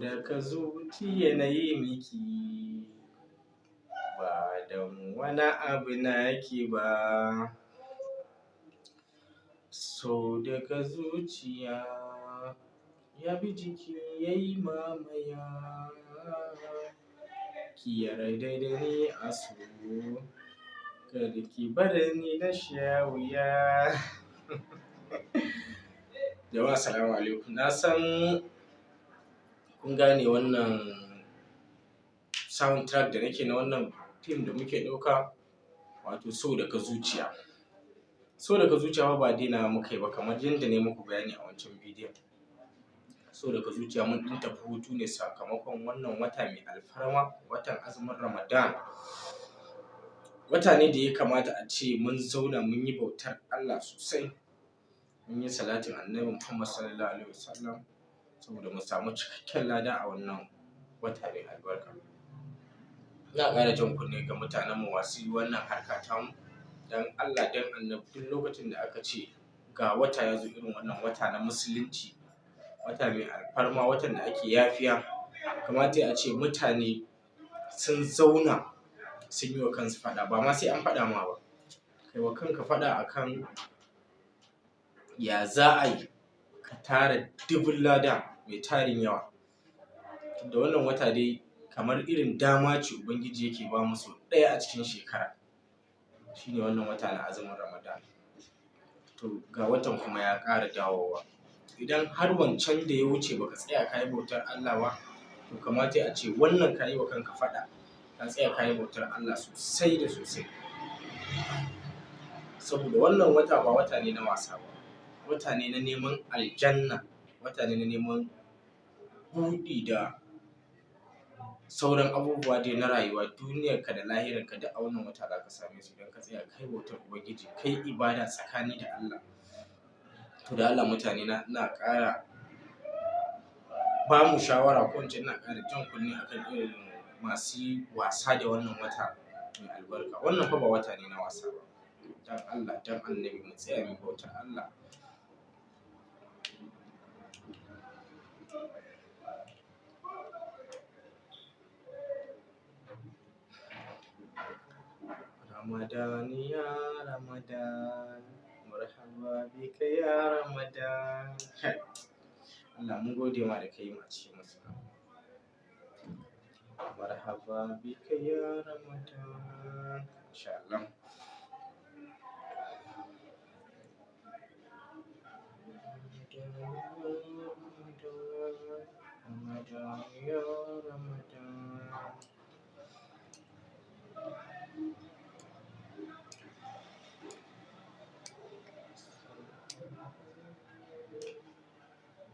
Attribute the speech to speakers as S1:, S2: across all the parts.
S1: Daga zuciya na yi miki, ba don wani abu naki ba. So daga zuciya ya bi jiki ya yi mamaya. Ki yarda da ni a so, kada ki bar ni na sha wuya. Jama'a assalamu alaikum. Na san kun gane wannan soundtrack da nake na wannan fim da muke ɗauka, wato So Daga Zuciya. So Daga Zuciya ba daina muka yi ba kamar yadda na yi muku bayani a wancan bidiyon. So Daga Zuciya mun ɗan tafi hutu ne sakamakon wannan wata mai alfarma, watan azumin Ramadan. Wata ne da ya kamata a ce mun zauna mun yi bautar Allah sosai. Mun yi salatin Annabi Muhammad sallallahu alaihi wasallam saboda mu samu cikakken lada a wannan wata mai albarka. Ina ƙara jan kunne ga mutanenmu masu wannan harka tamu. Dan Allah, dan Annabi, duk lokacin da aka ce ga wata ya zo irin wannan wata na musulunci, wata mai alfarma, watan da ake yafiya, kamata a ce mutane sun zauna sun yi wa kansu faɗa. Ba ma sai an faɗa ma ba, kai wa kanka faɗa akan ya za a yi ka tara dubun lada mai tarin yawa. Tunda wannan wata dai kamar irin dama ce Ubangiji yake ba mu sau ɗaya a cikin shekara, shine wannan wata na azumin Ramadan. To ga watan kuma ya ƙara dawowa. Idan har wancan da ya wuce baka tsaya ka yi bautar Allah ba, to kamata a ce wannan ka yi wa kanka faɗa, ka tsaya ka yi bautar Allah sosai da sosai. Saboda wannan wata ba wata ne na wasa ba, wata ne na neman aljanna, wata ne na neman buɗi da sauran abubuwa dai na rayuwa, duniyarka da lahirarka duk a wannan wata za ka same su idan ka tsaya kai bautar Ubangiji, kai ibada tsakani da Allah. To da Allah mutane na, ina ƙara ba mu shawara ko in ce ina ƙara jan kunne akan irin masu wasa da wannan wata mai albarka. Wannan fa ba wata ne na wasa ba. Dan Allah, dan Annabi mu tsaya mu bautar Allah. Ramadan ya Ramadan, marhaba bika ya Ramadan. Kai, Allah mun gode ma da kai mu a cikin musulmi. Marhaba bika ya Ramadan. Insha Allah. Ramadan ya Ramadan.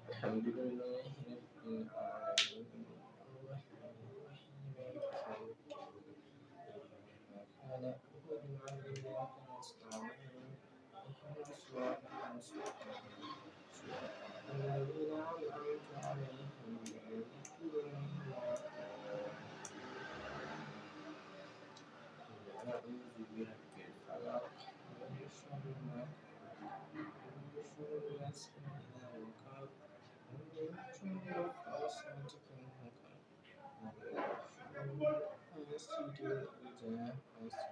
S1: Alhamdulillahi rabbil alamin. Arrahmanir rahim. Maliki yawmiddin. Iyyaka na'budu wa iyyaka nasta'in. Ihdinas siratal mustaqim. Siratal ladzina an'amta 'alaihim ghairil maghdubi 'alaihim. A'udzu birabbil falaq. Min sharri ma khalaq. Min sharri ghasiqin idha waqab. Min sharri naffathati fil 'uqad. Wa min sharri hasidin idha hasad.